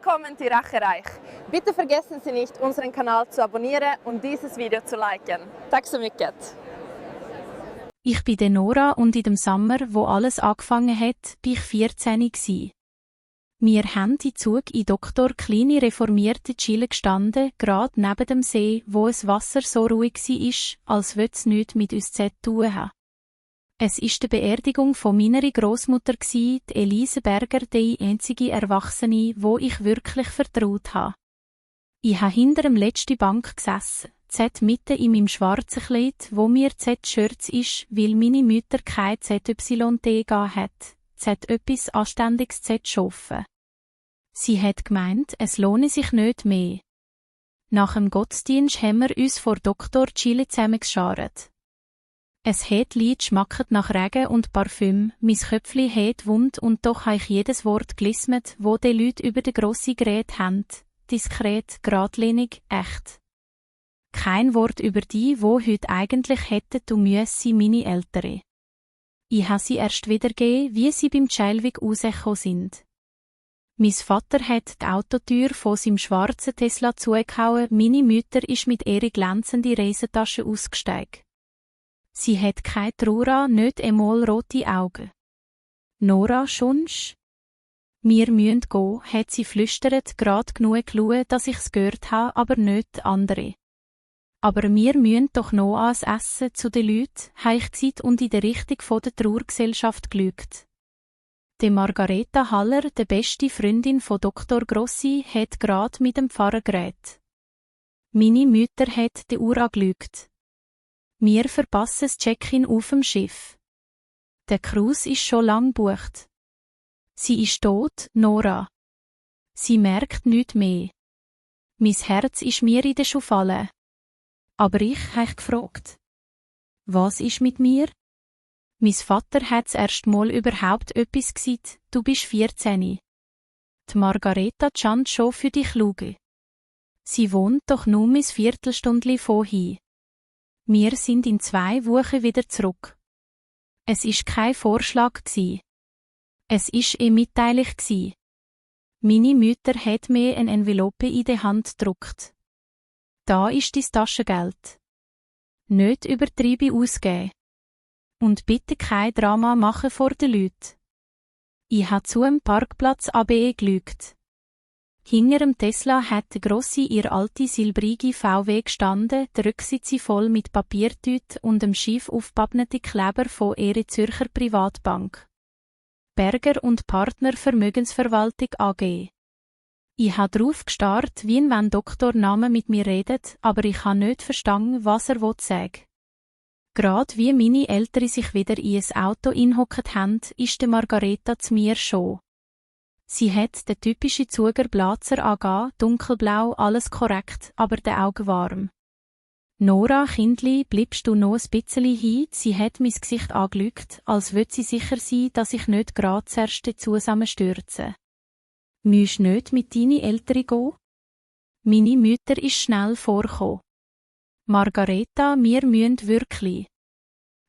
Willkommen in Rachereich. Bitte vergessen Sie nicht, unseren Kanal zu abonnieren und dieses Video zu liken. Tack så mycket. Ich bin Nora und in dem Sommer, wo alles angefangen hat, bin ich 14 gsi. Wir haben im Zug in Dr. kleine reformierte Chile gestanden, gerade neben dem See, wo es Wasser so ruhig war, als würde es nichts mit uns zu tun haben. Es war die Beerdigung von meiner Grossmutter, die Elise Berger, die einzige Erwachsene, wo ich wirklich vertraut habe. Ich habe hinter dem letzten Bank gesessen, Z mitten in meinem schwarzen Kleid, wo mir Z-Shirts ist, weil meine Mutter kein ZYD gegeben hat, Z etwas Anständiges Z schaffen. Sie hat gemeint, es lohne sich nicht mehr. Nach dem Gottesdienst haben wir uns vor Dr. Chile zusammengeschart. Es hat Lied schmackt nach Regen und Parfüm, mein Köpfli hat wund und doch habe ich jedes Wort gelismet, wo die Leute über den grossen Gerät haben, diskret, geradlinig, echt. Kein Wort über die, wo heute eigentlich hätten du müssen, meine Eltern. Ich habe sie erst wiedergegeben, wie sie beim Chilwig rausgekommen sind. Mein Vater hat die Autotür von seinem schwarzen Tesla zugehauen, meine Mutter ist mit ihrer glänzenden Reisetasche ausgestiegen. Sie hat keine Trauer, nicht einmal rote Augen. Nora, schonst? Wir müssen gehen, hat sie flüstert, grad genug schauen, dass ich's gehört habe, aber nicht andere. Aber wir müssen doch noch ans Essen zu den Leuten, habe ich gesagt und in der Richtung von der Trauergesellschaft geschaut. Die Margareta Haller, die beste Freundin von Dr. Grossi, hat grad mit dem Pfarrer geredet. Meine Mutter hat die Uhr angeschaut. Wir verpassen das Check-in auf dem Schiff. Der Cruise ist schon lang gebucht. Sie ist tot, Nora. Sie merkt nichts mehr. Mein Herz ist mir in den Schuh gefallen. Aber ich habe gefragt. Was ist mit mir? Mein Vater hat's erst mal überhaupt etwas gesagt, du bist 14. Die Margareta scheint schon für dich schauen. Sie wohnt doch nur ein Viertelstündchen von hier. Wir sind in 2 Wochen wieder zurück. Es ist kein Vorschlag gsi. Es ist eine Mitteilung gsi. Meine Mutter hat mir eine Envelope in die Hand gedruckt. Da ist dein Taschengeld. Nicht übertrieben ausgeben. Und bitte kein Drama machen vor den Leuten. Ich habe zu dem Parkplatz AB gelügt. Hinter dem Tesla hat der Grossi ihr alte silbrige VW gestanden, der Rücksitz voll mit Papiertüten und dem schief aufgepappneten Kleber von ihrer Zürcher Privatbank. Berger und Partner Vermögensverwaltung AG. Ich habe drauf gestarrt, wie wenn Doktor Name mit mir redet, aber ich habe nicht verstanden, was er sagen will. Gerade wie meine Eltern sich wieder in ein Auto inhockt haben, ist die Margareta zu mir schon. Sie hat den typischen Zuger Blazer angehabt, dunkelblau, alles korrekt, aber die Augen warm. Nora, Kindli, bleibst du noch ein bisschen hin? Sie hat mein Gesicht angeschaut, als würde sie sicher sein, dass ich nicht gerade zuerst zusammenstürze. Müsst nicht mit deinen Eltern gehen? Meine Mutter ist schnell vorgekommen. Margareta, wir müssen wirklich.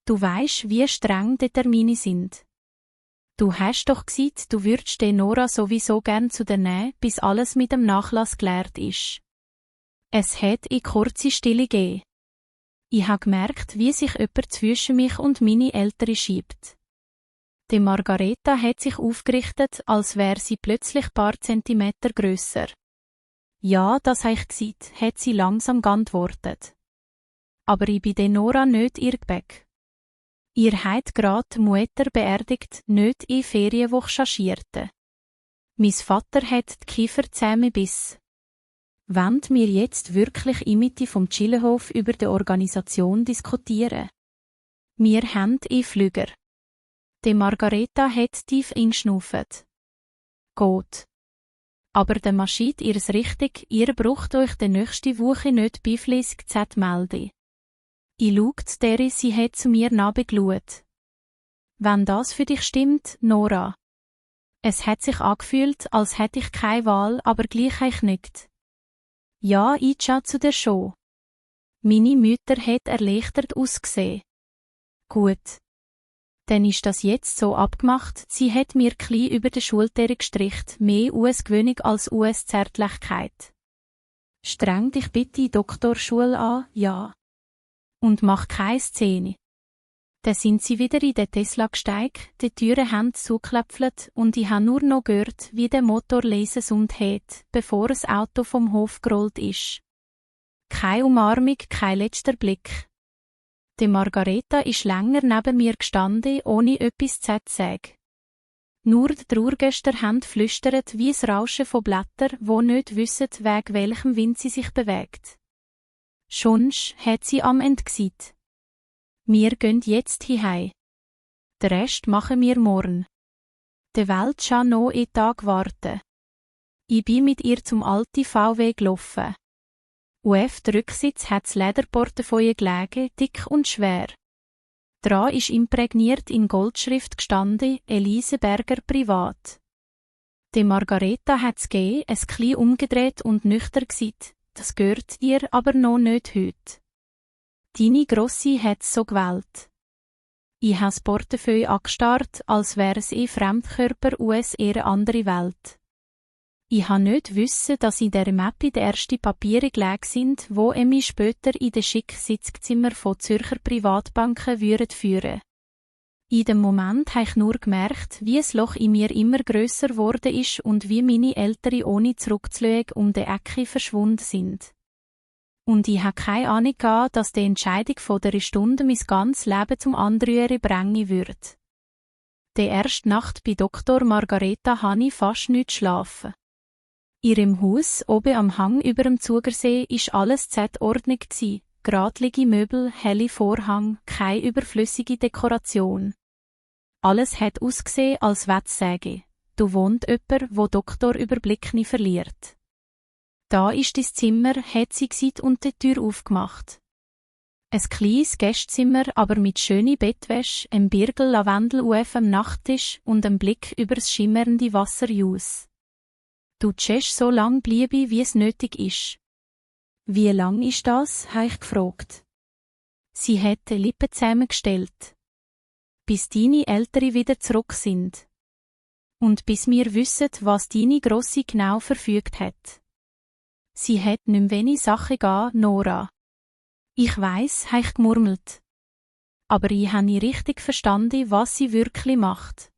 Du weisst, wie streng die Termine sind. Du hast doch gesagt, du würdest den Nora sowieso gern zu dir nehmen, bis alles mit dem Nachlass geklärt ist. Es hat eine kurze Stille gegeben. Ich habe gemerkt, wie sich jemand zwischen mich und meine Eltern schiebt. Die Margareta hat sich aufgerichtet, als wäre sie plötzlich ein paar Zentimeter grösser. Ja, das habe ich gesagt, hat sie langsam geantwortet. Aber ich bin den Nora nicht irrgebäck. Ihr habt grad die Mutter beerdigt, nicht in Ferienwoche chaschierte. Mein Vater hat die Kiefer zusammengebissen. Wollen wir jetzt wirklich in Mitte vom Chilehof über die Organisation diskutieren? Wir haben Flüger. Die Margareta hat tief eingeschnauft. Gut. Aber der marschiert ihr's richtig, ihr braucht euch die nächste Woche nicht beifliessig zu melden. Ich schaut deri, sie hat zu mir nachgeschaut. Wenn das für dich stimmt, Nora. Es hat sich angefühlt, als hätte ich keine Wahl, aber gleich ich nicht. Ja, ich schaue zu dir schon. Meine Mutter hat erleichtert ausgesehen. Gut. Dann ist das jetzt so abgemacht, sie hat mir klein über den Schulter gestrichen, mehr US-Gewöhnung als US-Zärtlichkeit. Streng dich bitte in Doktorschule an, ja. Und mach keine Szene. Dann sind sie wieder in den Tesla gestiegen, die Türen haben zugeklapft und ich habe nur noch gehört, wie der Motor leise Sound hat, bevor das Auto vom Hof gerollt ist. Keine Umarmung, kein letzter Blick. Die Margareta ist länger neben mir gestanden, ohne etwas zu sagen. Nur die Trauergäste haben flüstert wie das Rauschen von Blättern, wo nicht wissen, wegen welchem Wind sie sich bewegt. Schonsch hat sie am Ende gesagt. Wir gehen jetzt hierheim. Den Rest machen wir morgen. Die Welt kann noch einen Tag warten. Ich bin mit ihr zum alten VW gelaufen. Auf der Rücksitz hat das Lederportefeuille gelegen, dick und schwer. Dran ist imprägniert in Goldschrift gestanden, Elise Berger privat. Die Margareta hat's gegeben, es klein umgedreht und nüchtern gesagt, das gehört dir aber noch nicht heute. Deine Grossi hat's so gewählt. Ich habe das Portefeuille angestarrt, als wäre es Fremdkörper US ihre andere Welt. Ich habe nicht wissen, dass in der Mappe die ersten Papiere gelegen sind, wo mich später in den schicken Sitzzimmern von Zürcher Privatbanken führen würden. In dem Moment habe ich nur gemerkt, wie das Loch in mir immer grösser geworden ist und wie meine Eltern ohne zurückzuschauen um die Ecke verschwunden sind. Und ich habe keine Ahnung gehabt, dass die Entscheidung von dieser Stunde mein ganzes Leben zum Anrühren bringen würde. Die erste Nacht bei Dr. Margareta habe ich fast nicht geschlafen. In ihrem Haus, oben am Hang über dem Zugersee, ist alles Z-Ordnung gsi, geradlinige Möbel, helle Vorhang, keine überflüssige Dekoration. Alles hat ausgesehen, als würde es sagen, du wohnt jemand, wo Doktor Überblick nie verliert. Da ist dein Zimmer, hat sie gesagt und die Tür aufgemacht. Ein kleines Gästzimmer, aber mit schöner Bettwäsche, einem Birgel Lavendel auf am Nachttisch und einem Blick über das schimmernde Wasserjus. Du tschäst so lang bleibe, wie es nötig ist. Wie lang ist das, habe ich gefragt. Sie hat die Lippen zusammengestellt. Bis deine Eltern wieder zurück sind. Und bis wir wissen, was deine Grossi genau verfügt hat. Sie hat nicht wenig Sachen gehen, Nora. Ich weiss, habe ich gemurmelt. Aber ich habe nicht richtig verstanden, was sie wirklich macht.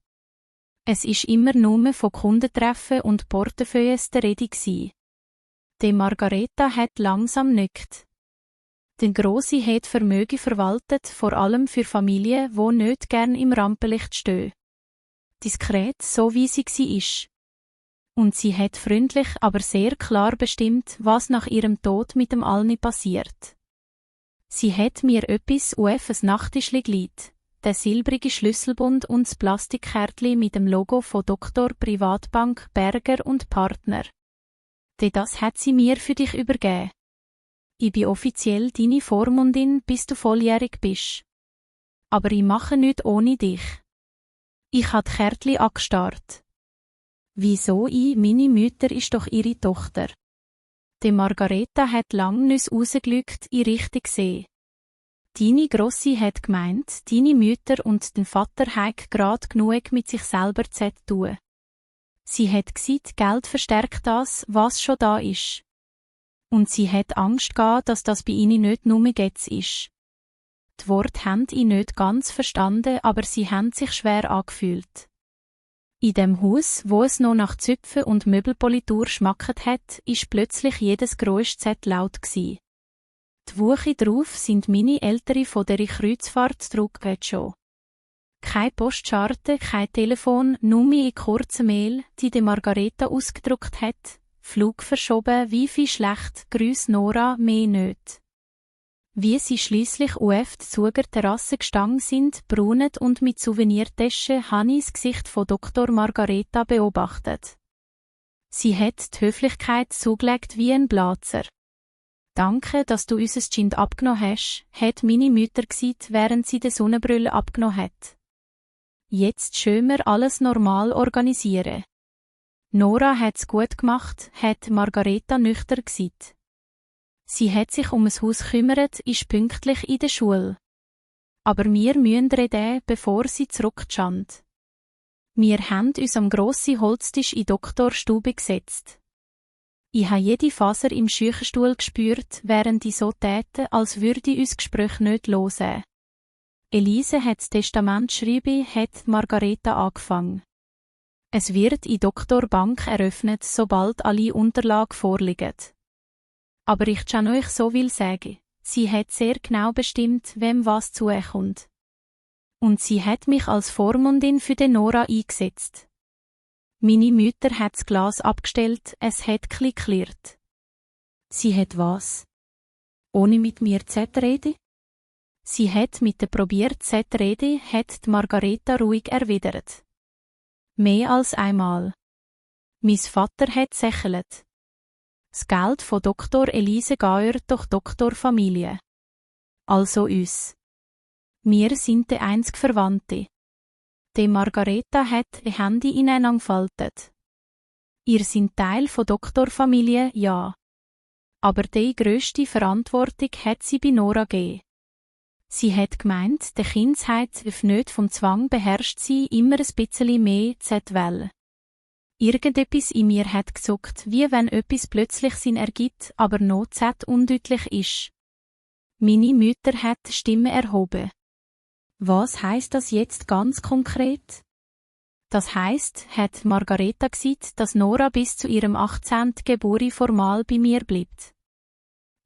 Es ist immer nur von Kundentreffen und Portefeuilles die Rede gsi. Die Margareta hat langsam nickt. Den Grossi hat Vermögen verwaltet, vor allem für Familien, wo nicht gern im Rampenlicht stehen. Diskret, so wie sie gsi ist. Und sie hat freundlich, aber sehr klar bestimmt, was nach ihrem Tod mit dem Alni passiert. Sie hat mir etwas auf ein Nachttischli gelegt. Der silbrige Schlüsselbund und das Plastikkärtli mit dem Logo von Dr. Privatbank Berger und Partner. Das hat sie mir für dich übergeben. Ich bin offiziell deine Vormundin, bis du volljährig bist. Aber ich mache nichts ohne dich. Ich habe die Kärtli angestarrt. Wieso ich? Meine Mutter ist doch ihre Tochter. Die Margareta hat lang nicht rausgelügt, in Richtung See. Deine Grossi hat gemeint, deine Mütter und dein Vater haben grad genug mit sich selber zu tun. Sie hat gesagt, Geld verstärkt das, was schon da ist. Und sie hat Angst gehabt, dass das bei ihnen nicht nur Getz ist. Die Worte haben ihn nicht ganz verstanden, aber sie haben sich schwer angefühlt. In dem Haus, wo es noch nach Züpfen und Möbelpolitur schmackt hat, ist plötzlich jedes Geräusch laut gsi. Die Woche drauf sind meine Eltern von der Kreuzfahrt zurückgekommen schon. Keine Postkarte, kein Telefon, nur in kurzen Mail, die Margareta ausgedruckt hat. Flug verschoben, Wifi schlecht, Grüß Nora, mehr nicht. Wie sie schliesslich auf die Zuger Terrasse gestanden sind, brunend und mit Souvenirtaschen, habe ich das Gesicht von Dr. Margareta beobachtet. Sie hat die Höflichkeit zugelegt wie ein Blazer. Danke, dass du unser Kind abgenommen hast, hat meine Mutter gesagt, während sie die Sonnenbrille abgenommen hat. Jetzt schön wir alles normal organisieren. Nora hat's gut gemacht, hat Margareta nüchtern gesagt. Sie hat sich um das Haus gekümmert, ist pünktlich in der Schule. Aber wir müssen reden, bevor sie zurückschand. Wir haben uns am grossen Holztisch in Doktorstube gesetzt. Ich habe jede Faser im Schüchenstuhl gespürt, während ich so täte, als würde uns Gespräch nicht hören. Elise hat das Testament schreiben, hat Margareta angefangen. Es wird in Doktorbank eröffnet, sobald alle Unterlagen vorliegen. Aber ich kann euch so viel sagen. Sie hat sehr genau bestimmt, wem was zukommt. Und sie hat mich als Vormundin für den Nora eingesetzt. Meine Mutter hat das Glas abgestellt, es hat klickliert. Sie hat was? Ohne mit mir zu reden? Sie hat mit der probiert zu reden, hat die Margareta ruhig erwidert. Mehr als einmal. Mein Vater hat sächelt. Das Geld von Dr. Elise Gauer durch Doktorfamilie. Also uns. Wir sind die einzige Verwandte. Die Margareta hat die Hände ineinander gefaltet. Ihr seid Teil von Doktorfamilie, ja. Aber die grösste Verantwortung hat sie bei Nora gegeben. Sie hat gemeint, die Kindheit darf nicht vom Zwang beherrscht sein, immer ein bisschen mehr zu wollen. Irgendetwas in mir hat gezuckt, wie wenn etwas plötzlich Sinn ergibt, aber noch undeutlich ist. Meine Mutter hat die Stimme erhoben. Was heisst das jetzt ganz konkret? Das heisst, hat Margareta gesagt, dass Nora bis zu ihrem 18. Geburtstag formal bei mir bleibt.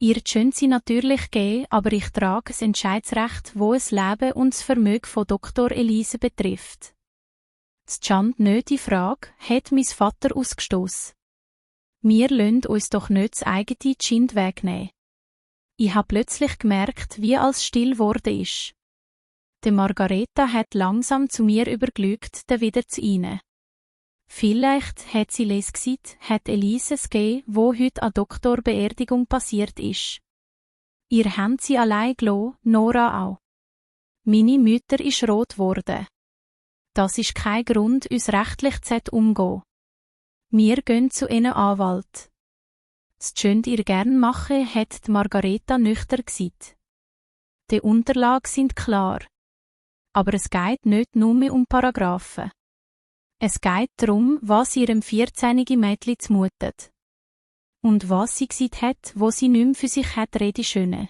Ihr schön sie natürlich geben, aber ich trage das Entscheidsrecht, wo es Leben und das Vermögen von Dr. Elise betrifft. Das stand nicht in Frage, hat mein Vater ausgestoßen. Wir lassen uns doch nicht das eigene Kind wegnehmen. Ich habe plötzlich gemerkt, wie alles still geworden ist. Die Margareta hat langsam zu mir übergelügt, dann wieder zu ihnen. Vielleicht, hat sie les gesagt, hat Elise es gegeben, wo heute an Doktorbeerdigung passiert ist. Ihr habt sie allein gelassen, Nora auch. Meine Mutter ist rot geworden. Das ist kein Grund, uns rechtlich zu umgehen. Wir gehen zu einem Anwalt. Das könnt ihr gern machen, hat die Margareta nüchtern gesagt. Die Unterlagen sind klar. Aber es geht nicht nur um Paragraphen. Es geht darum, was ihrem 14-jährigen Mädchen zumutet. Und was sie gesagt hat, wo sie nicht mehr für sich hat reden können.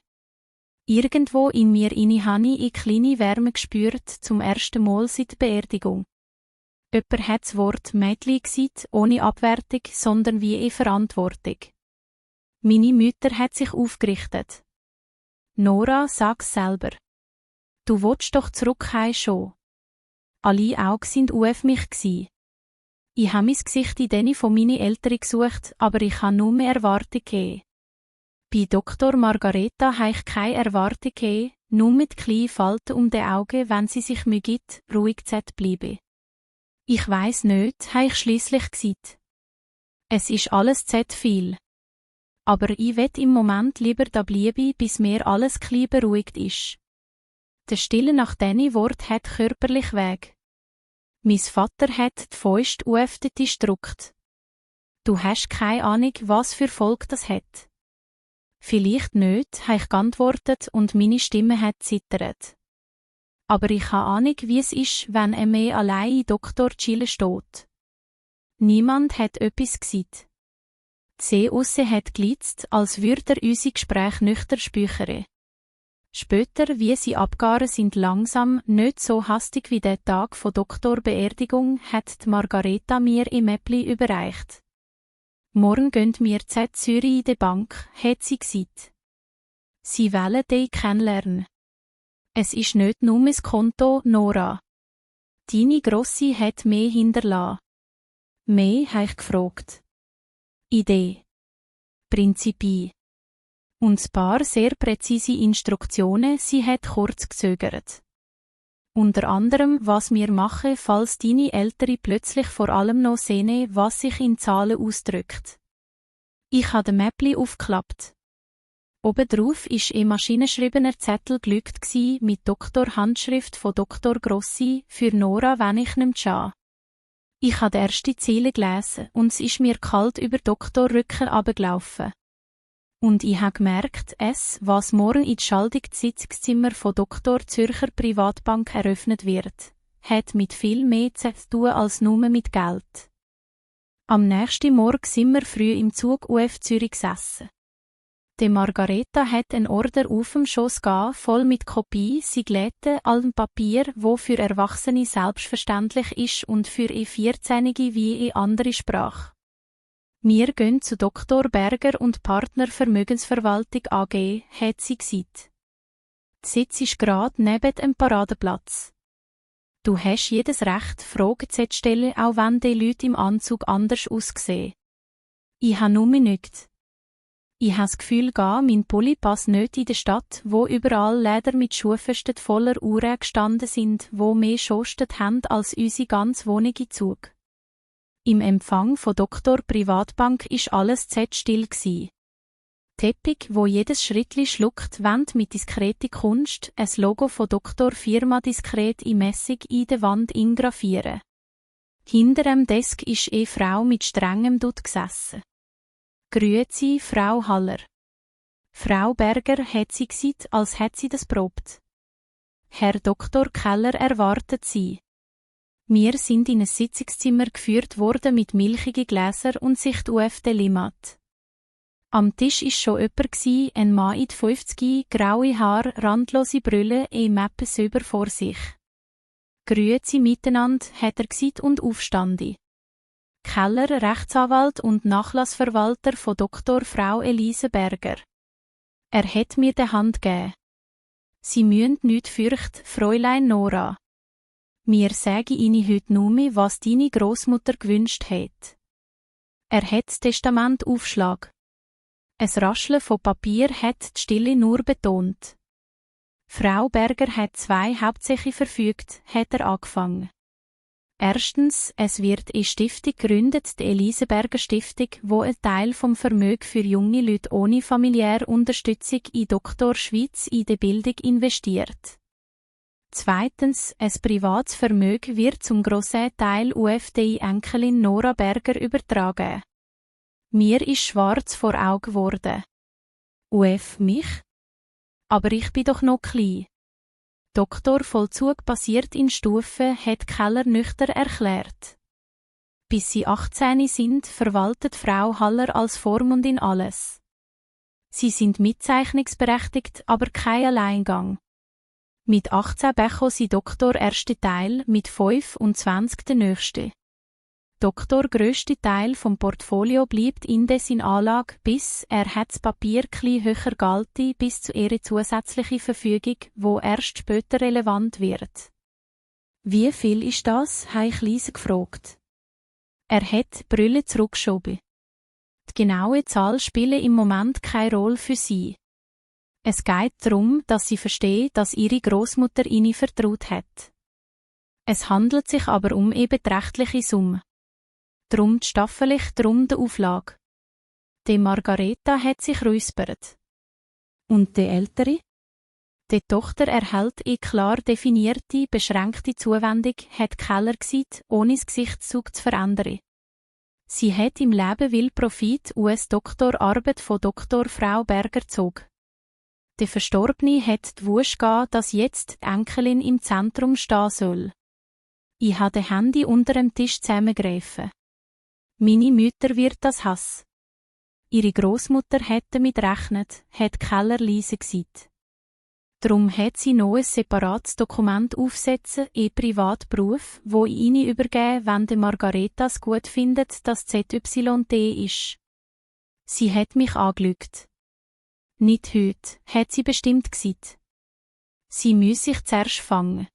Irgendwo in mir habe ich eine kleine Wärme gespürt, zum ersten Mal seit der Beerdigung. Jemand hat das Wort Mädchen gesagt, ohne Abwertung, sondern wie eine Verantwortung. Meine Mutter hat sich aufgerichtet. Nora, sag's selber. Du willst doch zurückheim schon. Alle Augen sind auf mich gsi. Ich habe mein Gesicht in denen von meinen Eltern gesucht, aber ich habe nur mehr Erwartung gegeben. Bei Dr. Margareta habe ich keine Erwartung gegeben, nur mit kleinen Falten um die Augen, wenn sie sich mir gibt, ruhig zu bleiben. Ich weiss nicht, habe ich schliesslich gesagt. Es ist alles zu viel. Aber ich will im Moment lieber da bleiben, bis mir alles klein beruhigt ist. Der Stille nach diesen Wort hat körperlich Weg. Mein Vater hat die Fäuste auf den Tisch gedrückt. Du hast keine Ahnung, was für Folge das hat. Vielleicht nicht, habe ich geantwortet und meine Stimme hat zittert. Aber ich habe Ahnung, wie es ist, wenn er mehr allein in Dr. Chile steht. Niemand hat etwas gesagt. Die See aussen hat glitzt, als würde er unsere Gespräche nüchtern spüchere. Später, wie sie abgegangen sind langsam, nicht so hastig wie der Tag von Doktorbeerdigung, hat die Margareta mir im Mäppli überreicht. Morgen gehen wir zu Zürich in die Bank, hat sie gesagt. Sie wollen dich kennenlernen. Es ist nicht nur mein Konto, Nora. Deine Grosse hat mehr hinterlassen. Mehr, habe ich gefragt. Idee. Prinzipie. Und ein paar sehr präzise Instruktionen, sie hat kurz gezögert. Unter anderem, was wir machen, falls deine Eltern plötzlich vor allem noch sehen, was sich in Zahlen ausdrückt. Ich habe den Mäppli aufgeklappt. Obendrauf war ein maschinenschriebener Zettel gelückt mit Doktor-Handschrift von Dr. Grossi für Nora, wenn ich nicht schaue. Ich habe die erste Zeile gelesen und es ist mir kalt über Doktor Rücken runtergelaufen. Und ich habe gemerkt, was morgen in das Sitzungszimmer von Dr. Zürcher Privatbank eröffnet wird, hat mit viel mehr zu tun als nur mit Geld. Am nächsten Morgen sind wir früh im Zug UF Zürich gesessen. Die Margareta hat einen Order auf dem Schoss voll mit Kopie, Sigletten, allem Papier, wo für Erwachsene selbstverständlich ist und für 14-Jährige wie in andere Sprache. Wir gehen zu Dr. Berger und Partner Vermögensverwaltung AG, hat sie gesagt. Der Sitz ist gerade neben dem Paradeplatz. Du hast jedes Recht, Fragen zu stellen, auch wenn die Leute im Anzug anders aussehen. Ich habe nur nichts. Ich habe das Gefühl, mein Pulli passt nicht in der Stadt, wo überall Läden mit Schuhpfosten voller Uhren gestanden sind, wo mehr schostet haben als unsere ganz Wohnung im Zug. Im Empfang von Dr. Privatbank ist alles still gsi. Teppich, wo jedes Schrittli schluckt, Wand mit diskrete Kunst, ein Logo von Dr. Firma diskret in Messing in der Wand eingravieren. Hinter dem Desk ist Frau mit strengem Dutt gesessen. Grüezi, Frau Haller. Frau Berger hat sie gesagt, als hätte sie das probt. Herr Dr. Keller erwartet sie. Wir sind in ein Sitzungszimmer geführt worden mit milchigen Gläsern und Sicht auf den Limmat. Am Tisch ist schon jemand, ein Mann in die 50, graue Haare, randlose Brille, Mappe Söber vor sich. Grüezi miteinander, hat er gesagt und aufstande. Keller, Rechtsanwalt und Nachlassverwalter von Dr. Frau Elise Berger. Er hat mir die Hand gegeben. Sie müssen nicht fürchten, Fräulein Nora. Mir sage Ihnen heute nur, was deine Großmutter gewünscht hat. Er hat das Testament aufschlag. Ein Rascheln von Papier hat die Stille nur betont. Frau Berger hat 2 Hauptsäche verfügt, hat er angefangen. Erstens, es wird eine Stiftung gegründet, die Eliseberger Stiftung, wo ein Teil vom Vermögen für junge Leute ohne familiäre Unterstützung in Doktor Schweiz in die Bildung investiert. Zweitens, ein privates Vermögen wird zum grossen Teil UFDI-Enkelin Nora Berger übertragen. Mir ist schwarz vor Augen geworden. UF mich? Aber ich bin doch noch klein. Doktorvollzug basiert in Stufen, hat Keller nüchtern erklärt. Bis sie 18 sind, verwaltet Frau Haller als Vormundin alles. Sie sind mitzeichnungsberechtigt, aber kein Alleingang. Mit 18 bekommen sie Doktor erste Teil, mit 25 der nächste. Doktor grösste Teil vom Portfolio bleibt indes in Anlage, bis er hat das Papier kli höher galte bis zu ihrer zusätzliche Verfügung, wo erst später relevant wird. Wie viel ist das? Habe ich leise gefragt. Er hat die Brille zurückgeschoben. Die genaue Zahl spielt im Moment keine Rolle für sie. Es geht darum, dass sie versteht, dass ihre Großmutter ihnen vertraut hat. Es handelt sich aber um eine beträchtliche Summe. Drum die Staffelig, drum der Auflage. Die Margareta hat sich räuspert. Und die Ältere? Die Tochter erhält eine klar definierte, beschränkte Zuwendung, hat Keller gesagt, ohne das Gesichtszug zu verändern. Sie hat im Leben will Profit US-Doktorarbeit von Dr. Frau Berger gezogen. Die Verstorbene hat die Wunsch gehabt, dass jetzt die Enkelin im Zentrum stehen soll. Ich habe die Hände unter dem Tisch zusammengegriffen. Meine Mutter wird das hassen. Ihre Großmutter hätte damit rechnet, hat Keller leise gesagt. Drum hat sie noch ein separates Dokument aufsetzen, Privatberuf, wo ich ihnen übergeben, wenn die Margareta es gut findet, dass ZYT ist. Sie hat mich angelügt. Nicht heute, hat sie bestimmt gesagt. Sie müsse sich zuerst fangen.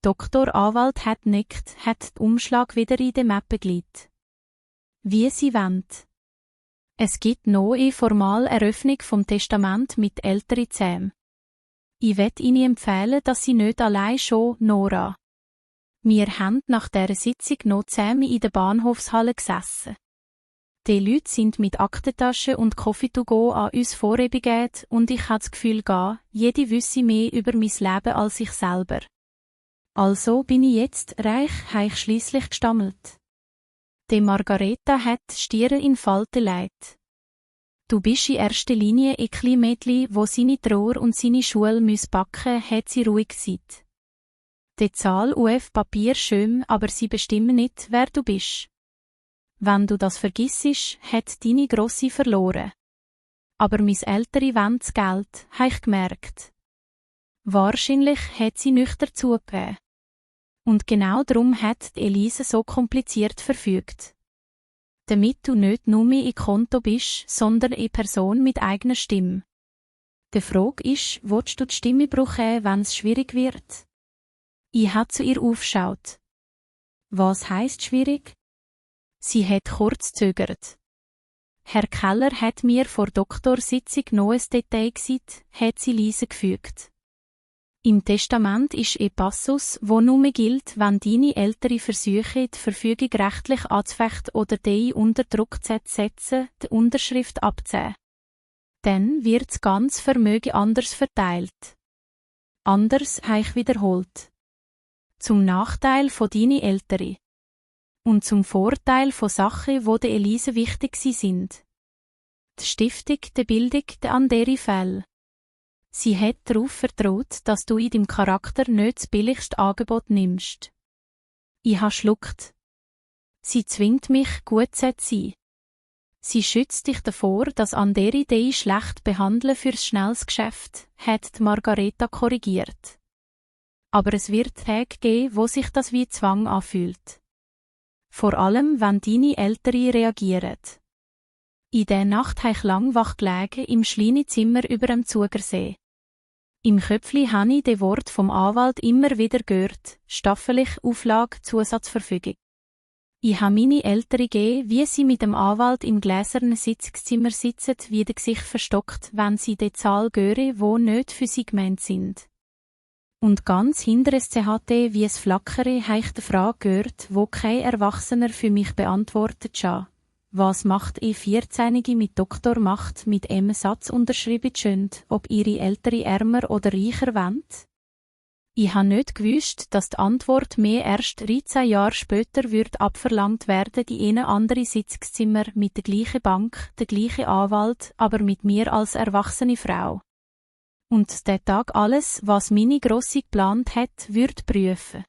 Doktor Anwalt hat nickt, hat den Umschlag wieder in die Mappe gelegt. Wie sie wollt. Es gibt noch eine formale Eröffnung vom Testament mit älteren Zähmen. Ich möchte Ihnen empfehlen, dass Sie nicht allein schon, Nora. Wir haben nach dieser Sitzung noch zusammen in der Bahnhofshalle gesessen. Die Leute sind mit Aktentaschen und Coffee to go an uns vorübergegangen und ich habe das Gefühl, jede wüsste mehr über mein Leben als ich selber. Also bin ich jetzt reich, habe ich schliesslich gestammelt. Die Margareta hat die Stirn in Falten gelegt. Du bist in erster Linie ein kleines Mädchen, wo seine Trauer und seine Schule backen müssen, hat sie ruhig gesagt. Die Zahl UF Papier schön, aber sie bestimmen nicht, wer du bist. Wenn du das vergissest, hat deine Grosse verloren. Aber mis ältere wollen das Geld, habe ich gemerkt. Wahrscheinlich hat sie nüchtern zugegeben. Und genau darum hat Elise so kompliziert verfügt. Damit du nicht nur mehr in Konto bist, sondern eine Person mit eigener Stimme. Die Frage ist, willst du die Stimme brauchen, wenn es schwierig wird? Ich habe zu ihr aufgeschaut. Was heisst schwierig? Sie hat kurz zögert. Herr Keller hat mir vor Doktorsitzung noch ein Detail gesagt, hat sie leise gefügt. Im Testament ist ein Passus, wo nur gilt, wenn deine Eltern versuchen, die Verfügung rechtlich anzufechten oder die unter Druck zu setzen, die Unterschrift abzunehmen. Dann wird das ganze Vermögen anders verteilt. Anders habe ich wiederholt. Zum Nachteil von deinen Eltern. Und zum Vorteil von Sachen, die der Elise wichtig sind. Die Stiftung, die Bildung, der andere Fälle. Sie hat darauf vertraut, dass du in deinem Charakter nicht das billigste Angebot nimmst. Ich habe schluckt. Sie zwingt mich, gut zu sein. Sie schützt dich davor, dass andere Idee schlecht behandeln fürs schnelles Geschäft, hat Margareta korrigiert. Aber es wird Tage geben, wo sich das wie Zwang anfühlt. Vor allem, wenn deine Eltern reagieren. In der Nacht habe ich lang wach gelegen im Schleinezimmer über dem Zugersee. Im Köpfli habe ich das Wort vom Anwalt immer wieder gehört, staffelig, Auflage, Zusatzverfügung. Ich habe meine Eltern gegeben, wie sie mit dem Anwalt im gläsernen Sitzungszimmer sitzen, wie das Gesicht verstockt, wenn sie die Zahl hören, die nicht für sie gemeint sind. Und ganz hinter es CHT wie es Flackere habe ich die Frage gehört, wo kein Erwachsener für mich beantwortet hat. Was macht eine 14-Jährige mit Doktor macht, mit einem Satz unterschrieben schönt, ob ihre Eltern ärmer oder reicher wollen? Ich habe nicht gewusst, dass die Antwort mir erst 13 Jahre später wird abverlangt werden in einem anderen Sitzungszimmer mit der gleichen Bank, der gleichen Anwalt, aber mit mir als erwachsene Frau. Und der Tag alles, was meine Grosse geplant hat, wird prüfen.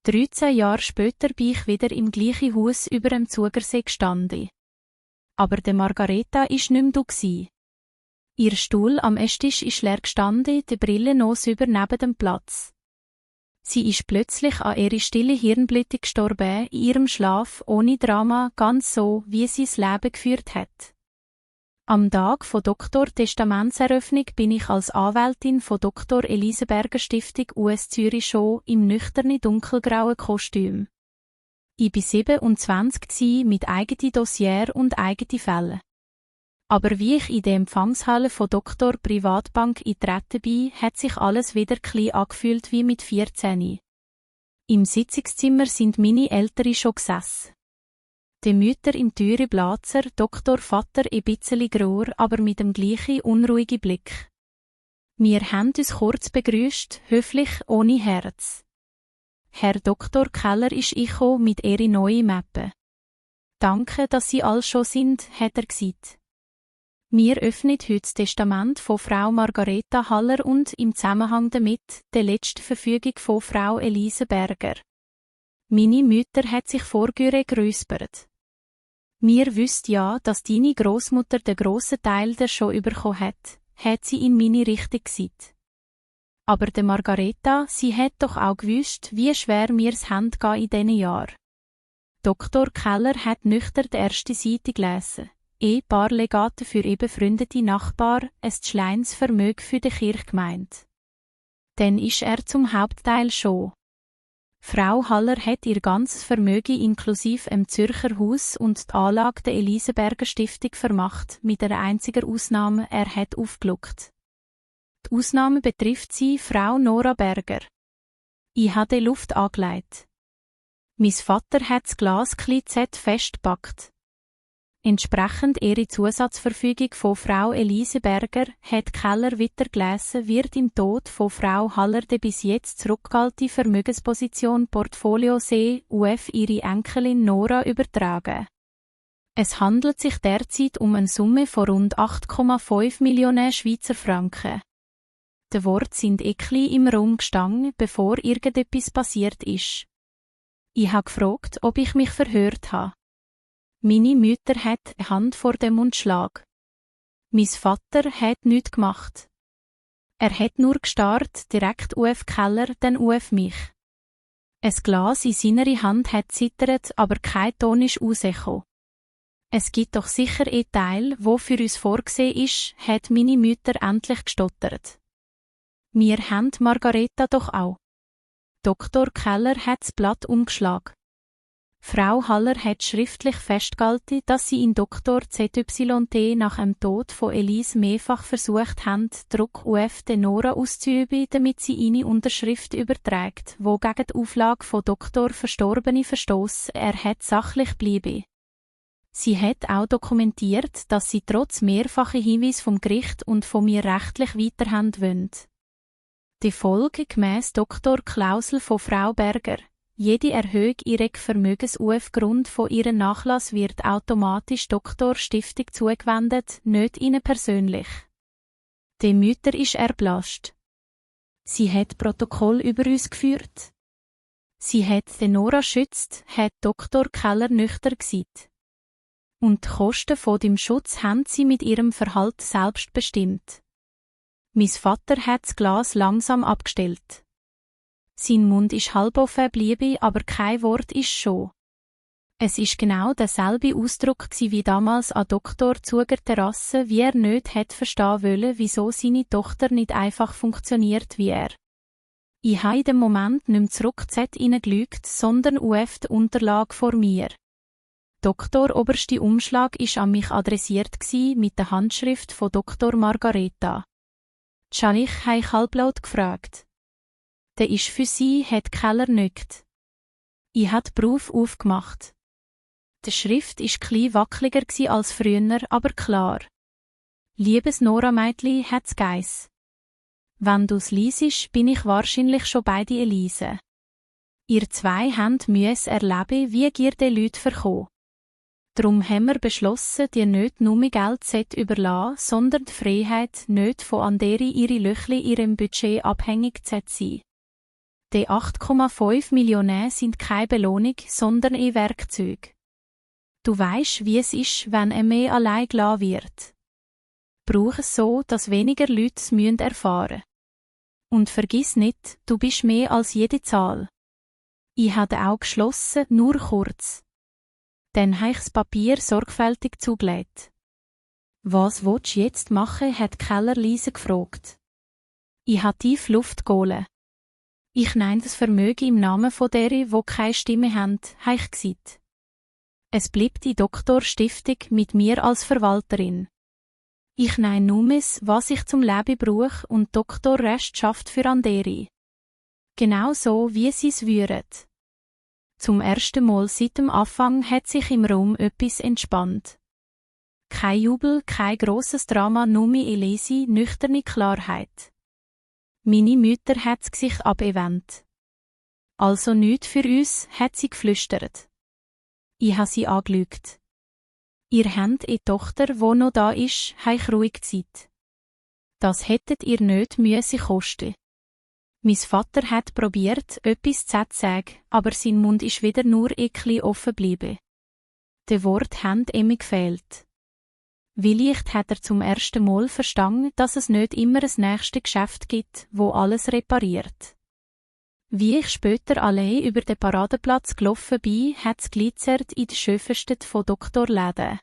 13 Jahre später bin ich wieder im gleichen Haus über dem Zugersee gestanden. Aber der Margareta ist nicht mehr da gsi. Ihr Stuhl am Esstisch ist leer gestanden, die Brille noch über neben dem Platz. Sie ist plötzlich an ihre stille Hirnblutung gestorben, in ihrem Schlaf, ohne Drama, ganz so, wie sie das Leben geführt hat. Am Tag von Doktor-Testamentseröffnung bin ich als Anwältin von Dr. Elise Berger Stiftung US Zürich schon im nüchternen dunkelgrauen Kostüm. Ich war 27 mit eigenen Dossier und eigenen Fällen. Aber wie ich in der Empfangshalle von Dr. Privatbank eingetreten bin, hat sich alles wieder klein angefühlt wie mit 14. Im Sitzungszimmer sind meine Eltern schon gesessen. Die Mütter im teuren Blazer, Doktor Vater ein bisschen grauer, aber mit dem gleichen unruhigen Blick. Wir haben uns kurz begrüßt, höflich, ohne Herz. Herr Dr. Keller ist gekommen mit ihrer neuen Mappe. Danke, dass Sie all schon sind, hat er gesagt. Wir öffnen heute das Testament von Frau Margareta Haller und im Zusammenhang damit die letzte Verfügung von Frau Elise Berger. Meine Mutter hat sich vorgüre geräuspert. Mir wüsst ja, dass deine Großmutter den grossen Teil der schon bekommen hat sie in meine Richtung gesagt. Aber der Margareta, sie hat doch auch gewusst, wie schwer mir's Hand geht in diesen Jahren. Dr. Keller hat nüchtern die erste Seite gelesen. Paar Legate für eben befreundete Nachbarn, ein kleines Vermögen für die Kirche gemeint. Dann ist er zum Hauptteil schon. Frau Haller hat ihr ganzes Vermögen inklusive dem Zürcher Haus und die Anlage der Elisenberger Stiftung vermacht, mit einer einzigen Ausnahme, er hat aufgeluckt. Die Ausnahme betrifft sie, Frau Nora Berger. Ich habe die Luft angelegt. Mein Vater hat das Glas Z festgepackt. Entsprechend ihre Zusatzverfügung von Frau Elise Berger hat Keller weiter gelesen, wird im Tod von Frau Haller die bis jetzt zurückgehaltene Vermögensposition Portfolio C UF ihre Enkelin Nora übertragen. Es handelt sich derzeit um eine Summe von rund 8,5 Millionen Schweizer Franken. Die Worte sind ekli im Raum gestanden, bevor irgendetwas passiert ist. Ich habe gefragt, ob ich mich verhört habe. Meine Mutter hat eine Hand vor dem Mundschlag. Mein Vater hat nichts gemacht. Er hat nur gestarrt, direkt auf Keller, dann auf mich. Ein Glas in seiner Hand hat zittert, aber kein Ton ist rausgekommen. Es gibt doch sicher ein Teil, wo für uns vorgesehen ist, hat meine Mutter endlich gestottert. Wir haben Margareta doch auch. Dr. Keller hat das Blatt umgeschlagen. Frau Haller hat schriftlich festgehalten, dass sie in Dr. ZYT nach dem Tod von Elise mehrfach versucht haben, Druck auf Nora auszuüben, damit sie ihre Unterschrift überträgt, wo gegen die Auflage von Dr. Verstorbene verstoß, er hat sachlich bleiben. Sie hat auch dokumentiert, dass sie trotz mehrfacher Hinweise vom Gericht und von mir rechtlich weiterhaben wollen. Die Folge gemäss Dr. Klausel von Frau Berger. Jede Erhöhung ihres Vermögens aufgrund von ihrem Nachlass wird automatisch Dr. Stiftung zugewendet, nicht ihnen persönlich. Die Mutter ist erblasst. Sie hat Protokoll über uns geführt. Sie hat den Nora schützt, hat Dr. Keller nüchtern gesagt. Und die Kosten von dem Schutz haben sie mit ihrem Verhalten selbst bestimmt. Mein Vater hat das Glas langsam abgestellt. Sein Mund ist halb offen geblieben, aber kein Wort ist schon. Es ist genau derselbe Ausdruck wie damals an Dr. Zuger Terrasse, wie er nicht hätte verstehen wollen, wieso seine Tochter nicht einfach funktioniert wie er. Ich habe in dem Moment nicht mehr zurück hineingeschaut, sondern auf die Unterlage vor mir. Dr. Oberste Umschlag ist an mich adressiert mit der Handschrift von Dr. Margareta. Jalich habe ich halblaut gefragt. Der ist für sie, hat Keller nickt. Ich habe den Brief aufgemacht. Die Schrift ist klein wackeliger als früher, aber klar. Liebes Nora-Meitli, hat's geiss. Wenn du's liesest, bin ich wahrscheinlich schon bei die Elise. Ihr zwei habt müssen erleben, wie ihr den Leuten verkommen. Darum haben wir beschlossen, dir nicht nur Geld zu überlassen, sondern die Freiheit, nicht von anderen ihre Löchli ihrem Budget abhängig zu sein. Die 8,5 Millionen sind keine Belohnung, sondern ein Werkzeug. Du weisst, wie es ist, wenn er mehr allein gelassen wird. Brauch es so, dass weniger Leute es erfahren müssen. Und vergiss nicht, du bist mehr als jede Zahl. Ich habe auch geschlossen, nur kurz. Dann habe ich das Papier sorgfältig zugelegt. Was willst du jetzt machen, hat Keller leise gefragt. Ich habe tief Luft geholt. Ich nehme das Vermögen im Namen von deren, die keine Stimme haben, habe ich gesagt. Es bleibt die Doktorstiftung mit mir als Verwalterin. Ich nehme nur was ich zum Leben brauche und Doktor Rest schafft für andere. Genau so, wie sie es würden. Zum ersten Mal seit dem Anfang hat sich im Raum etwas entspannt. Kein Jubel, kein grosses Drama, nur Elise, nüchterne Klarheit. Meine Mutter hat das Gesicht abgewendet. Also nichts für uns, hat sie geflüstert. Ich habe sie angeschaut. Ihr habt eine Tochter, die noch da ist, habe ich ruhig gesagt. Das hättet ihr nicht müssen kosten. Mein Vater hat probiert, etwas zu sagen, aber sein Mund ist wieder nur eklig offen geblieben. Die Worte haben ihm gefehlt. Vielleicht hat er zum ersten Mal verstanden, dass es nicht immer ein nächstes Geschäft gibt, wo alles repariert. Wie ich später allein über den Paradeplatz gelaufen bin, hat es glitzert in der schönsten von Doktorläden.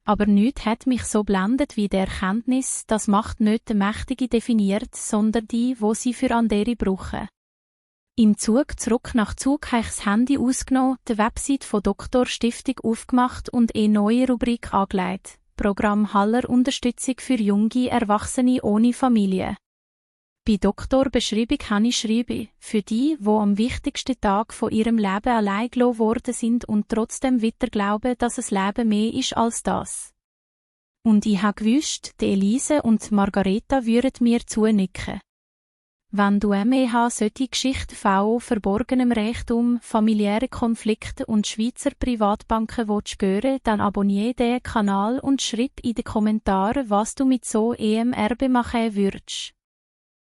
Aber nichts hat mich so blendet wie die Erkenntnis, dass Macht nicht die Mächtige definiert, sondern die, wo sie für andere brauchen. Im Zug zurück nach Zug habe ich das Handy ausgenommen, die Website von Dr. Stiftung aufgemacht und eine neue Rubrik angelegt. Programm Haller Unterstützung für junge Erwachsene ohne Familie. Bei Doktorbeschreibung habe ich schreiben, für die, die am wichtigsten Tag von ihrem Leben allein gelassen worden sind und trotzdem weiter glauben, dass das Leben mehr ist als das. Und ich habe gewusst, die Elise und Margareta würden mir zunicken. Wenn du mehr solche Geschichten von verborgenem Reichtum, familiären Konflikten und Schweizer Privatbanken hören, dann abonniere den Kanal und schreib in den Kommentaren, was du mit so EMRB machen würdest.